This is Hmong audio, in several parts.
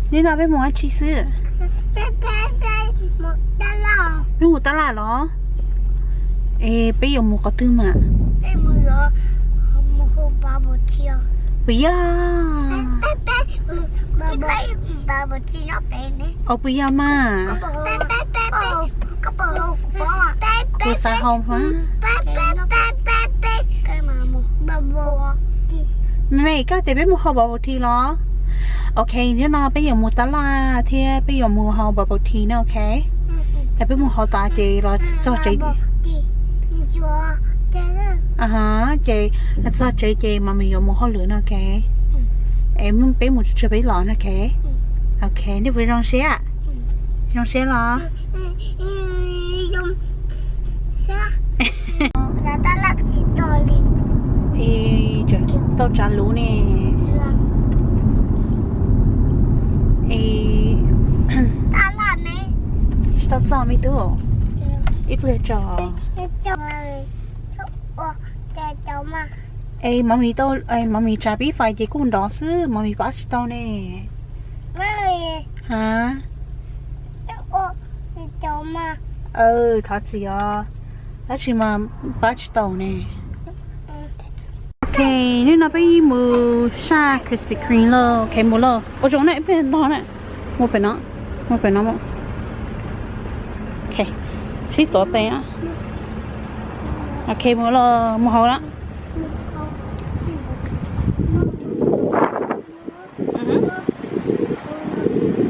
Hnub no peb mus dab tsi xwb? Peb mus tab laj los? Es peb yuav mus qhov twg mas? Puas yog? Puas yog mas? Kuv xav haus mas. Me me, koj tias peb mus haus bubble tea los? Ok, hnub no peb yuav mus tab laj thiab peb yuav mus haus bubble tea na, ok. Es peb mus haus tas ces los txog tsev. Ces los txog tsev ces mommy yuav mus hauj lwm no, ok. Es peb mus tsuag tsuag peb los no, ok. Ok, nej puas zoo siab? Zoo siab los? Tau tsav luv ne. Tsis tau txog me tub. Ib pliag tso. Es mommy tau, mommy tsav pib fais ces kuj nrov xwb, mommy pab tsis tau ne. Ha? Thov txim os, tab sis mas pab tsis tau ne. Ok, hnub no peb mus saj Krispy Kreme lauj. Ok, mus lauj. Ua zoo na, ib pliag ntog na. Mus pem no, mus pem no mus. Ok, sib tuav tes. Ok, mus lauj, mus hauv na.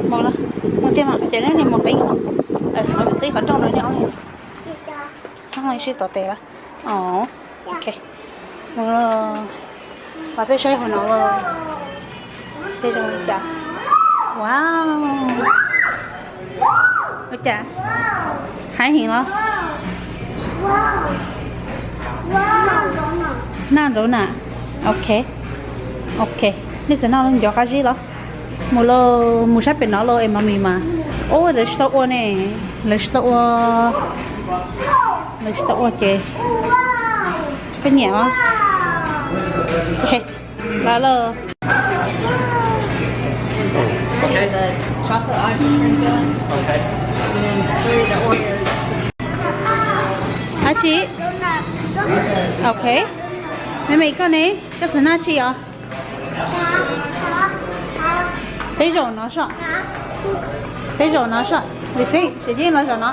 Mus, mus tiag mas, ces neb mus qib no. Qib qhov rooj no, sib tuav tes lawm. Ok, mus, peb saib hauv no, tej zoo li cas. Wow, ua cas, hais heev los? Naj nraud na. Ok, ok, nej xav noj ncov qab zib los? Mus lauj, mus sab pem no lauj, es mommy mas. Ub, lawv tsis tau ua ne, lawv tsis tau ua, lawv tsis tau ua ces koj nyiam los? Los lauj. Dab tsi? Ok, me me koj ne, koj xav noj tsi os? Peb zaum no soj, peb zaum no soj, sim yeej los zaum no.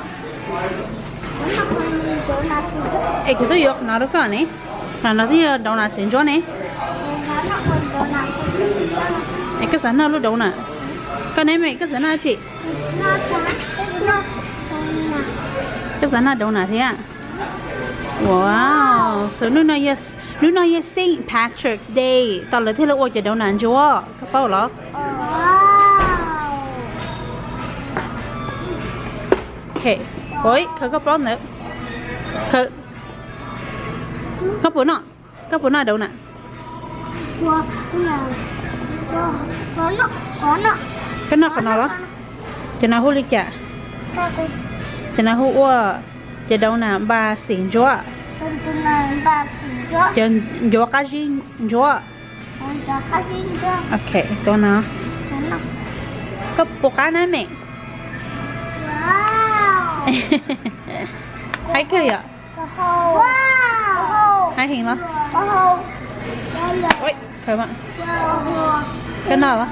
Es kuv twb yuav qhov no rau koj ne, qhov no twb yog donut xim ntsuab ne. Es koj xav noj lub donut? Koj ne me, koj xav noj tsi? Koj xav noj donut thiab? Wow, so hnub no yog, hnub no yog Saint Patrick's Day, tas lawv thiaj li ua cov donut ntsuab, koj paub los? Ok, ua ib, khaws koj plaub ntawd. Khaws, koj puas noj, koj puas noj donut? Koj noj qhov no los? Cov no hu li cas? Cov no hu ua cov donut npa xim ntsuab, cov ncuav qab zib ntsuab. Ok, tua no. Koj puas qab na me? Haib kawg yom? Haib heev los? Koj noj los?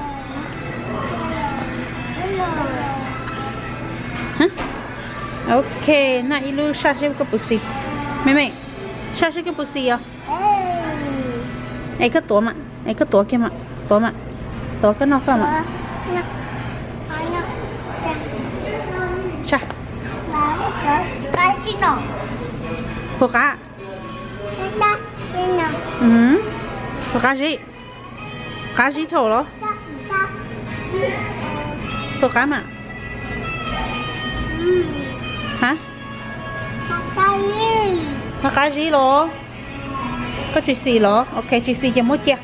Ok, noj ib lub saj seb koj puas xis. Me me, saj seb koj puas xis os. Es koj tuav mas, es koj tuav kiag mas, tuav mas, tuav koj noj koj mas. Saj. Puas qab? Puas qab zib? Qab zib thaum los? Puas qab mas? Ha? Qab zib los? Koj tsis xis los? Ok, tsis xis ces muab cia.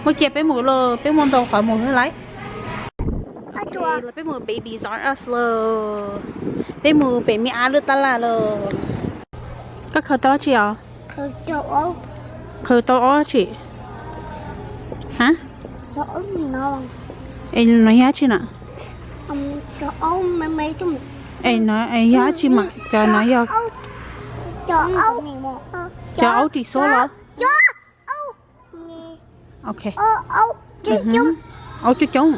Muab cia peb mus lauj, peb muaj ntau qhov mus thiab lauj. Peb mus Babies R Us lauj. Peb mus pem me ab lub tab laj lauj. Koj khaws tau dab tsi os? Khaws tau ob tsi? Ha? Es no yog dab tsi na? Es no es yog dab tsi mas cov no yog cov aub ris xuab los? Ok. Aub coob coob.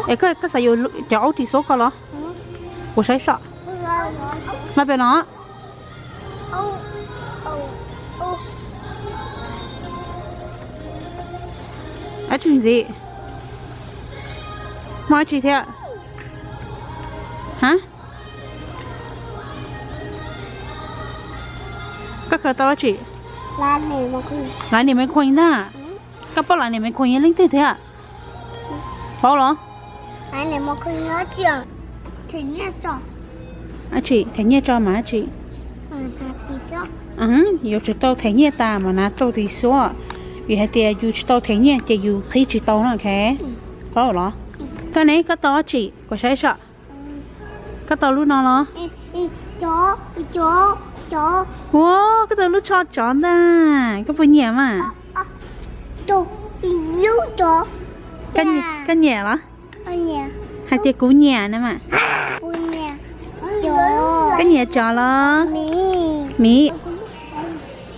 Es koj xav yuav cov aub ris xuab ko los? Kuv saib soj. Nqa pem no. Dab tsi ntxiv? Muaj dab tsi thiab? Ha? Koj khaws tau dab tsi? Lightning McQueen ntag. Koj paub Lightning McQueen yog leej twg thiab? Paub los? Them nyiaj tso mas dab tsi? Yuav tsum tau them nyiaj tas mam hnav tau ris xuab. Vim hais tias yus tsis tau them nyiaj ces yus qhib tsis tau no, ok? Paub los? Koj ne, koj tau dab tsi? Kuv saib soj. Koj tau lub no los? Ua, koj tau lub tsho tsov ntag. Koj puas nyiam mas? Koj nyiam los? Hais tias kuv nyiam na mas. Koj nyiam tsov los? Miv,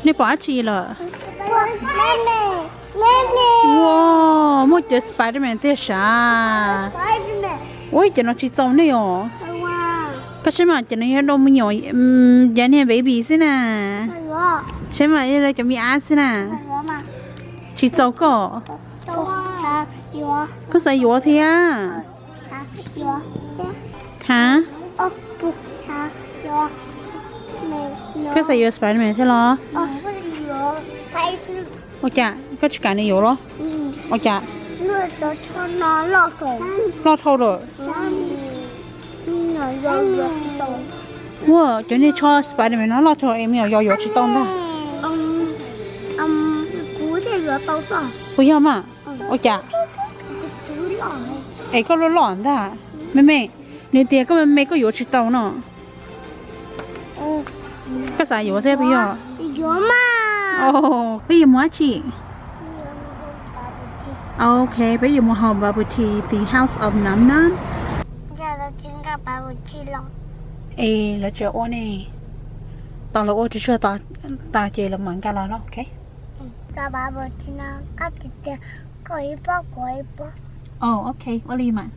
nej pom dab tsi lawm? Ua, muaj cov Spiderman thiab sav. Ua, cov no tsis txaus nej os. Koj saib mas, cov no yog dua me nyuam, cov niag baby xwb na. Saib mas, yog cov me ab xwb na. Tsis txaus koj. Koj xav yuav thiab? Ha? Koj xav yuav Spiderman thiab los? Ua cas koj tsis kam nws yuav los? Ua cas? Loj dhau lawm. Ua, cov niag tsho Spiderman no loj dhau es me nyuam yaus yuav tsis tau ntag. Puas yog mas? Ua cas? Es koj loj loj ntag. Me me, nws tias koj me me koj yuav tsis tau no. Koj xav yuav thiab puas yog? Peb yuav mus dab tsi? Ok, peb yuav mus haus bubble tea tim House of Nam Nam. Es lawv tseem ua ne. Tos lawv ua tsuag tsuag tas ces lawv mam nkag los, ok. Ok, ua li mas.